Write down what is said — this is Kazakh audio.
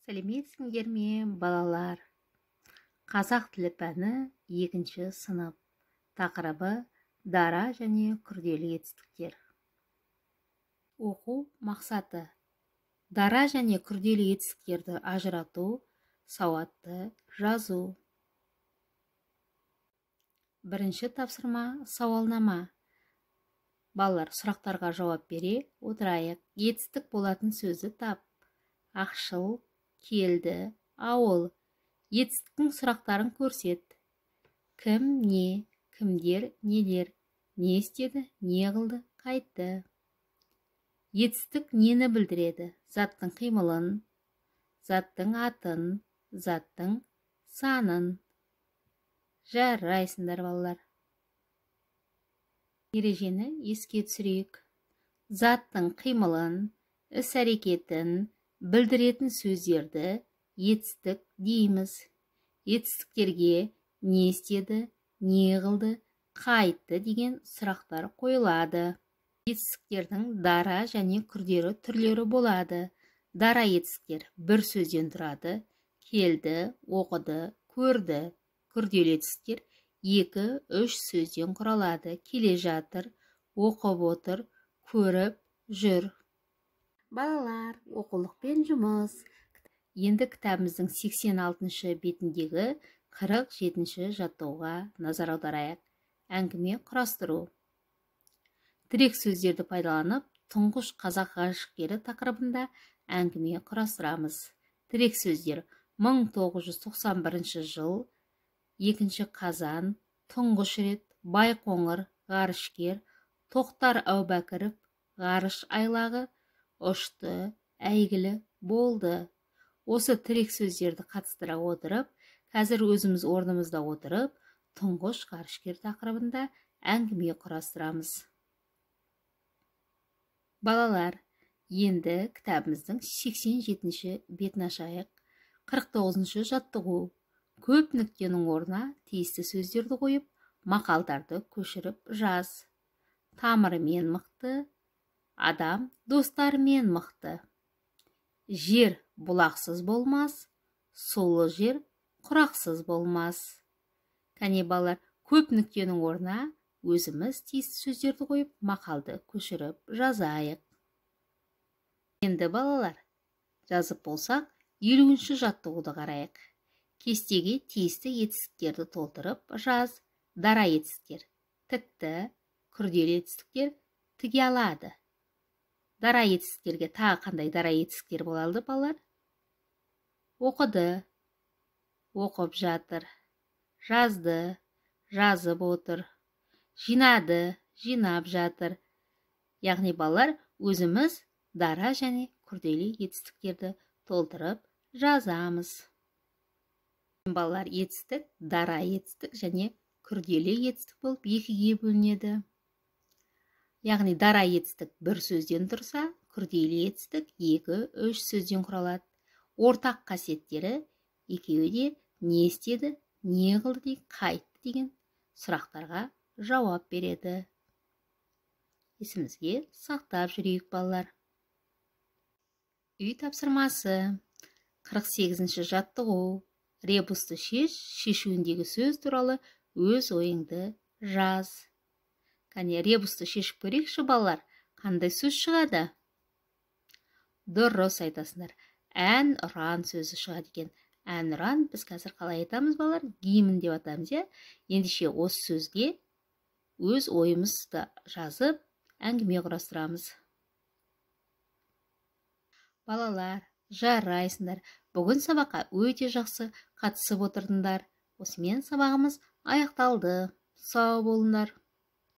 Сәлеметсіңдер ме, балалар? Қазақ тілі пәні 2-ші сынып. Тақырыбы дара және күрделі етістіктер. Оқу мақсаты: дара және күрделі етістіктерді ажырату, сауатты жазу. Бірінші тапсырма сауалнама. Балалар, сұрақтарға жауап бере отырайық. Етістік болатын сөзді тап. Ақшыл, келді, ауыл. Етістіктің сұрақтарын көрсет. Кім, не, кімдер, нелер, не істеді, не қылды, қайтты. Етістік нені білдіреді? Заттың қимылын, заттың атын, заттың санын. Жарайсыңдар, балалар. Ережені еске түсірейік. Заттың қимылын, іс-әрекетін білдіретін сөздерді етістік дейміз. Етістіктерге не істеді, не қылды, қайтты деген сұрақтар қойылады. Етістіктердің дара және күрделі түрлері болады. Дара етістіктер бір сөзден тұрады. Келді, оқыды, көрді. Күрделі етістіктер 2-3 сөзден құралады. Келе жатыр, оқып отыр, көріп жүр. Балалар, оқулықпен жұмыс. Енді кітабымыздың 86-шы бетіндегі 47-ші жаттығуға назар аударайық. Әңгіме құрастыру. Тірек сөздерді пайдаланып, тұңғыш қазақ ғарышкері тақырыбында әңгіме құрастырамыз. Тірек сөздер 1991 жыл, 2 қазан, тұңғыш рет, Байқоңыр, ғарышкер, Тоқтар Әубәкіров, ғарыш айлағы, ұшты, әйгілі болды. Осы тірек сөздерді қатыстыра отырып, қазір өзіміз орнымызда отырып, тұңғыш ғарышкер тақырыбында әңгіме құрастырамыз. Балалар, енді кітабымыздың 87-ші бетін ашайық. 49-шы жаттығу. Көп нүктенің орнына тиісті сөздерді қойып, мақалдарды көшіріп жаз. Тамырымен мықты, адам достарымен мықты. Жер бұлақсыз болмас, сулы жер құрақсыз болмас. Кәне балалар, көп нүктенің орнына өзіміз тиісті сөздерді қойып, мақалды көшіріп жазайық. Енді балалар, жазып болсақ, 50-ші жаттығуды қарайық. Кестеге тиісті етістіктерді толтырып жаз. Дара етістіктер тікті, күрделі етістіктер тіге алады. Дара етістіктерге тағы қандай дара етістіктер болады, балалар? Оқыды, оқып жатыр, жазды, жазып отыр, жинады, жинап жатыр. Яғни балалар, өзіміз дара және күрделі етістіктерді толтырып жазамыз. Балалар, етістік дара етістік және күрделі етістік болып екіге бөлінеді. Яғни дара етістік бір сөзден тұрса, күрделі етістік 2-3 сөзден құралады. Ортақ қасиеттері екеуі де не істеді, не қылды, қайтты деген сұрақтарға жауап береді. Есімізге сақтап жүрейік, балалар. Үй тапсырмасы. 48-ші жаттығу. Ребусты шеш, шешуіндегі сөз туралы өз ойыңды жаз. Кәне, ребусты шешіп көрейікші, балалар. Қандай сөз шығады? Дұрыс айтасыңдар. Ән ұран сөзі шығады екен. Ән ұран біз қазір қалай айтамыз, балалар? Гимн деп атаймыз, иә? Ендеше осы сөзге өз ойымызды жазып, әңгіме құрастырамыз. Балалар, жарайсыңдар. Бүгін сабаққа өте жақсы қатысып отырдыңдар. Осымен сабағымыз аяқталды. Сау болыңдар.